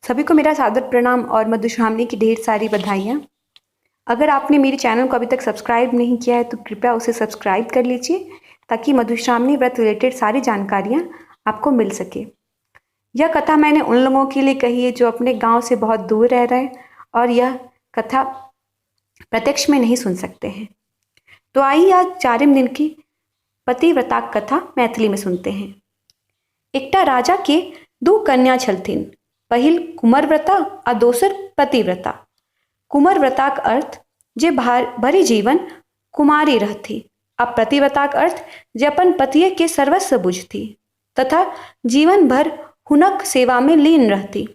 सभी को मेरा सादर प्रणाम और मधुश्रावणी की ढेर सारी बधाइयाँ। अगर आपने मेरे चैनल को अभी तक सब्सक्राइब नहीं किया है तो कृपया उसे सब्सक्राइब कर लीजिए ताकि मधुश्रावणी व्रत रिलेटेड सारी जानकारियाँ आपको मिल सके। यह कथा मैंने उन लोगों के लिए कही है जो अपने गांव से बहुत दूर रह रहे हैं और यह कथा प्रत्यक्ष में नहीं सुन सकते हैं। तो आइए आज चारिम दिन की पतिव्रता कथा मैथिली में सुनते हैं। एकटा राजा के दू कन्या छलथिन, पहिल कुमरव्रता आ दोसर पतिव्रता। कुमरव्रताक अर्थ जे भरि जीवन कुमारी रहथि आ प्रतिव्रताक अर्थ जे अपन पतिये के सर्वस्व बुझथि तथा जीवन भरि हुनक सेवा में लीन रहथि।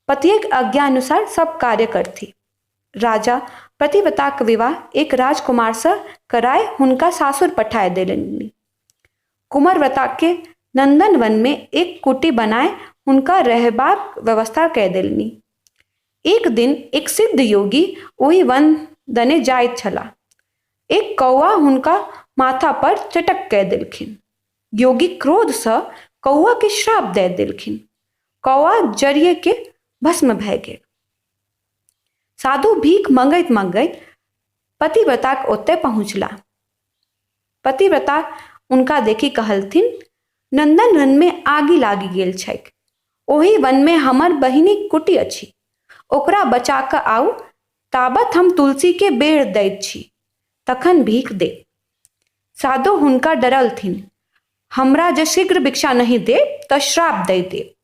पतियेक आज्ञानुसार सब कार्य करथि। राजा प्रतिव्रताक विवाह एक राजकुमारसँ कराय हुनका सासुर पठाय देलनि। कुमरव्रता के नंदनवन में एक कुटी बनाय हुनका रहबाक व्यवस्था कय देलनि। एक दिन एक सिद्ध योगी ओहि वन दने जाइत छलाह। एक कौआ हुनका माथा पर चटक कय देलखिन। योगी क्रोधसँ कौआ के श्राप दय देलखिन। कौआ जरिए के भस्म भए गेल। साधु भीख मंगैत मंगैत पतिव्रताक ओतय पहुँचला। पतिव्रता हुनका देखि कहलथिन, नंदन वन में आगि लागि गेल छैक। ओहि वन में हमर बहिनिक कुटी अछि। ओकरा बचा कऽ आउ, ताबत हम तुलसी के बेढ़ दैत छी, तखन भीख देब। साधु हुनका डरलथिन, हमरा जे शीघ्र भिक्षा नहि देब तऽ श्राप दय देब।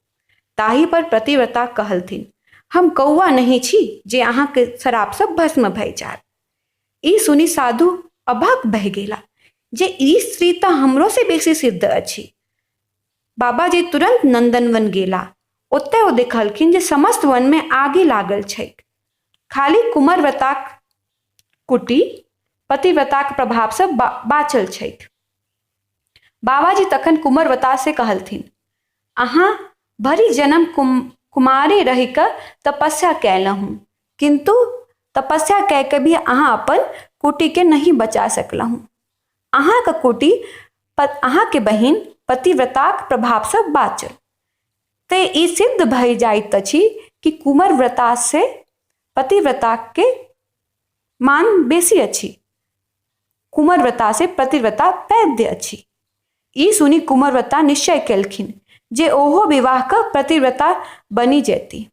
ताहि पर प्रतिव्रता कहलथिन, हम कौआ नहि छी जे अहाँके श्रापसँ भस्म भए जायब। ई सुनि साधु अबाक भए गेला जे ई स्त्री तऽ हमरो से बेसी सिद्ध अछि। बाबाजी तुरंत नंदनवन गेला। ओतय ओ देखलखिन जे समस्त वन में आगि लागल छैक। खाली कुमरव्रताक कुटी पतिव्रताक प्रभावसँ बाँचल छैक। बाबाजी तखन कुमरव्रता से कहलथिन, अहाँ भरि जन्म कुमारे रहि कऽ तपस्या कयलहुँ, किन्तु तपस्या कय कऽ भी अहाँ अपन कुटीके नहि बचा सकलहुँ। अहाँके कुटी अहाँके बहिन पतिव्रताक प्रभावसँ बाँचल। तेँ ई सिद्ध भए जाइत अछि कि कुमरव्रतासँ पतिव्रताके मान बेसी अछि। कुमरव्रतासँ पतिव्रता वैद्य अछि। ई सुनि कुमरव्रता निश्चय केलखिन जे ओहो विवाह कऽ पतिव्रता बनि जेती।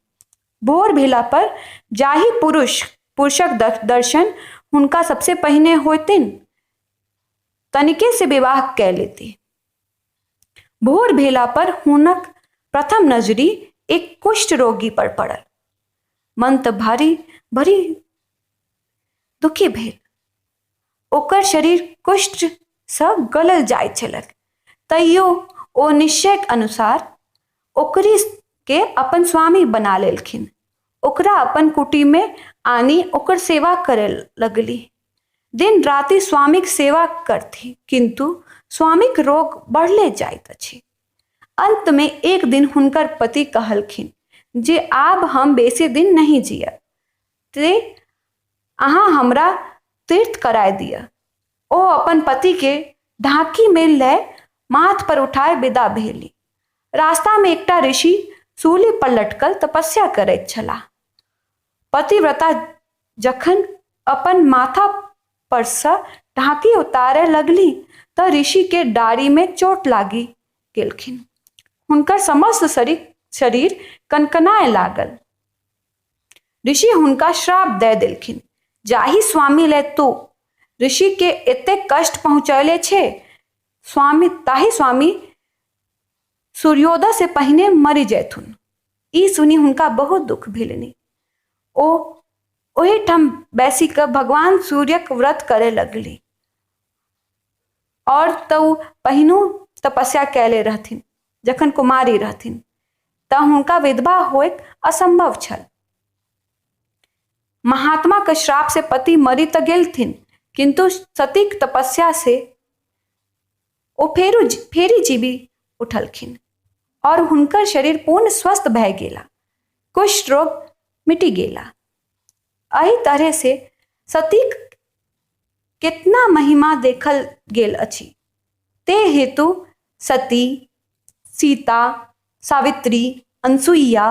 भोर भेला पर जाहि पुरुषक दर्शन हुनका सबसे पहिने होइतनि तनिके से विवाह कय लेती। भोर भेला पर हुनक प्रथम नजरि एक कुष्ठ रोगी पर पड़ल। मन तऽ भारी भरी दुखी भेल। ओकर शरीर कुष्ठसँ गलल जाइत छलैक। तैयो ओ निश्चयक अनुसार ओकरी के अपन स्वामी बना लेलखिन। ओकरा अपन कुटीमे आनि ओकर सेवा करय लगली। दिन राति स्वामीक सेवा करथि, किन्तु स्वामीक रोग बढ़ले जाइत अछि। अन्तमे एक दिन हुनकर पति कहलखिन जे आब हम बेसी दिन नहि जियब, तेँ अहाँ हमरा तीर्थ कराय दिअ। ओ अपन पतिके ढाकीमे लए माथ पर उठाय विदा भेली। रास्तामे एकटा ऋषि सूली पर लटकल तपस्या करैत छलाह। पतिव्रता जखन अपन माथा परसँ ढाकी उतारय लगली तऽ ऋषिके डाढ़िमे चोट लागि गेलखिन। हुनकर समस्त शरीर कनकनाय लागल। ऋषि हुनका श्राप दय देलखिन, जाहि स्वामी लए तू ऋषि के एतेक कष्ट पहुँचौले छे, स्वामी ताहि स्वामी सूर्योदय से पहिने मरि जयथुन। ई सुनि हुनका बहुत दुख भेलनि। ओ ओहिठाम बैसि कऽ भगवान सूर्यक व्रत करय लगली। आओर तऽ ओ पहिनो तपस्या कयले रहथिन जखन कुमारी रहथिन तऽ हुनका विधवा होयत असम्भव छल। महात्मा के श्राप से पति मरि तऽ गेलथिन, किन्तु सतीक तपस्या से ओ फेरी जीबि उठलखिन आओर हुनकर शरीर पूर्ण स्वस्थ भए गेला। कुष्ठ रोग मिटि गेला। एहि तरह से सतीक केतना महिमा देखल गेल अछि। ते हेतु सती, सीता, सावित्री, अनसुईया,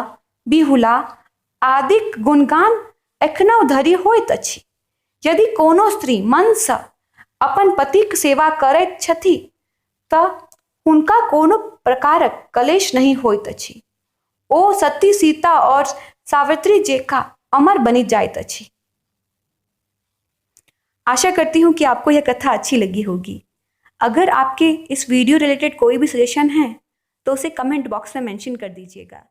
बिहुला आदिक गुणगान एखनहुँ धरि होइत अछि। यदि कोनो स्त्री मनसँ अपन पतिक सेवा करैत छथि तऽ हुनका कोनो प्रकारक कलेश नहि होइत अछि। ओ सती, सीता और सावित्री जेकाँ अमर बनि जाइत अछि। आशा करती हूँ कि आपको यह कथा अच्छी लगी होगी। अगर आपके इस वीडियो रिलेटेड कोई भी सजेशन है तो उसे कमेंट बॉक्स में मेंशन कर दीजिएगा।